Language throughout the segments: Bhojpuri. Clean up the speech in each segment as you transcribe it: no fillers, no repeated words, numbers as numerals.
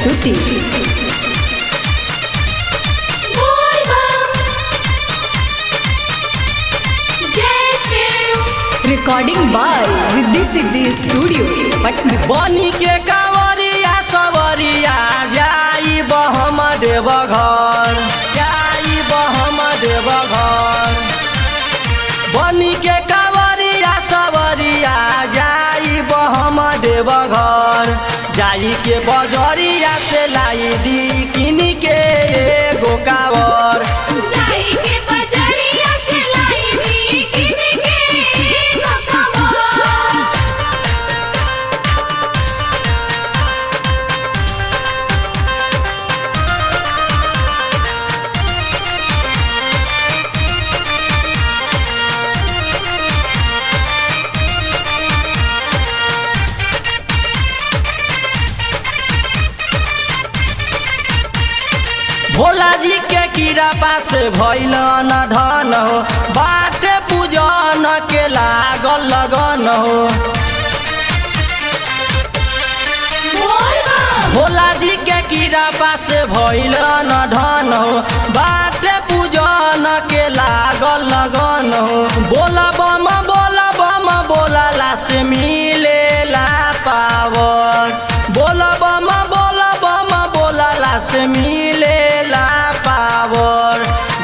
प्रस्तुति। Recording by Riddhi Siddhi studio Patna. बनी के कांवरिया सवरिया जाई बहम देवघर, जाई बहम देवघर। बनी के कांवरिया सवरिया जाई बहम देवघर, जाई के बजरिया से लाई दी किन के एगो कांवर। जाई के बजरिया से लाई दी किन के एगो कांवर। भोला जी के कृपा से भइल धन हो, बाटे पूजन के लागल लगन हो। भोला जी के कृपा से भइल धन हो, बाटे पूजन के लागल लगन हो। बोला बम बोला बम बोलाला से मिलेला पावर, बोला बम बोला बम बोलाला से मिलेला पावर।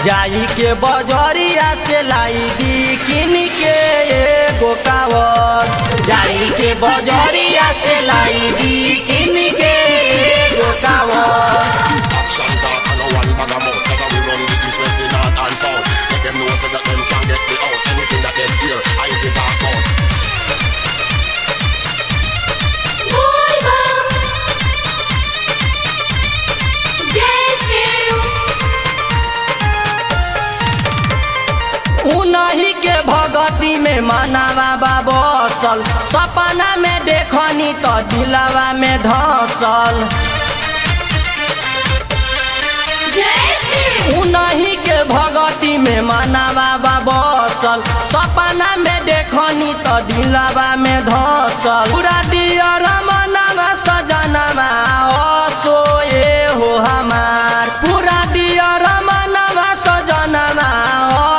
जाई के बजरिया से लाई दी किन के एगो कावर, जाई के बजरिया से लाई दी किन के एगो कावर। Action talk and no one bag of mouth. Cause we run the east, west, the north and south. Make them know so that them can get me out. Anything that them hear, I be talk out. बोल बम जय शिव। उनही के भगती में मनावा बसल, सपना में देखनी तो दिलवा में धसल। जय शिव। उनही के भगती में मनावा बसल, सपना में देखनी तो दिलवा में धसल। पूरा दियर मनावा सजनवा असोए हो हमार, पूरा दियर मनावा सजनवा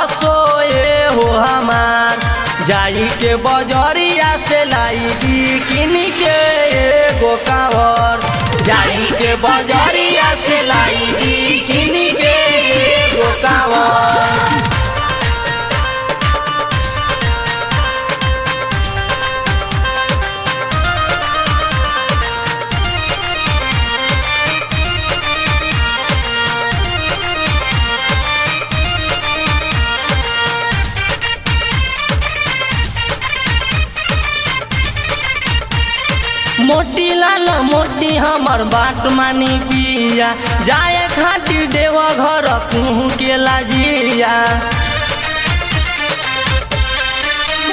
असोए हो हमार। जाई के बजरिया से लाई दी किन के एगो कांवर, जाई के बजरिया से लाई दी किन के एगो कांवर। मोटी लाल मोटी हमर बाट मानी पिया, जाए खातिर देव घर कुहू के लाजिया।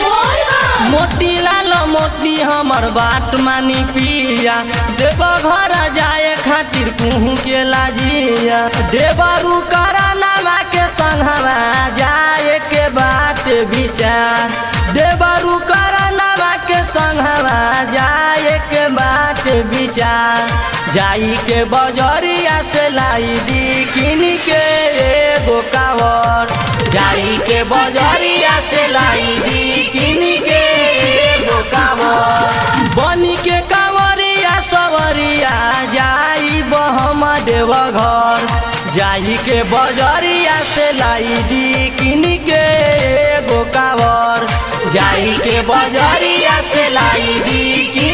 बोल बम मोटी लाल मोटी हमर बाट मानी पिया, देव घर जाए खातिर कुहू के लाजिया। देवरू करानामा के संगवा जाए के बात विचार, देवरू करानामा के संगवा जाए के बात विचार। जाई के बजरिया से लाई दी किन के एगो कांवर, जाई के बजरिया से लाई दी किन के एगो कांवर। बनी के कांवरिया सवरिया जाई बहम देवघर, जाई के बजरिया से लाई दी किन के एगो कांवर, जाई के बजरिया से लाई दी किन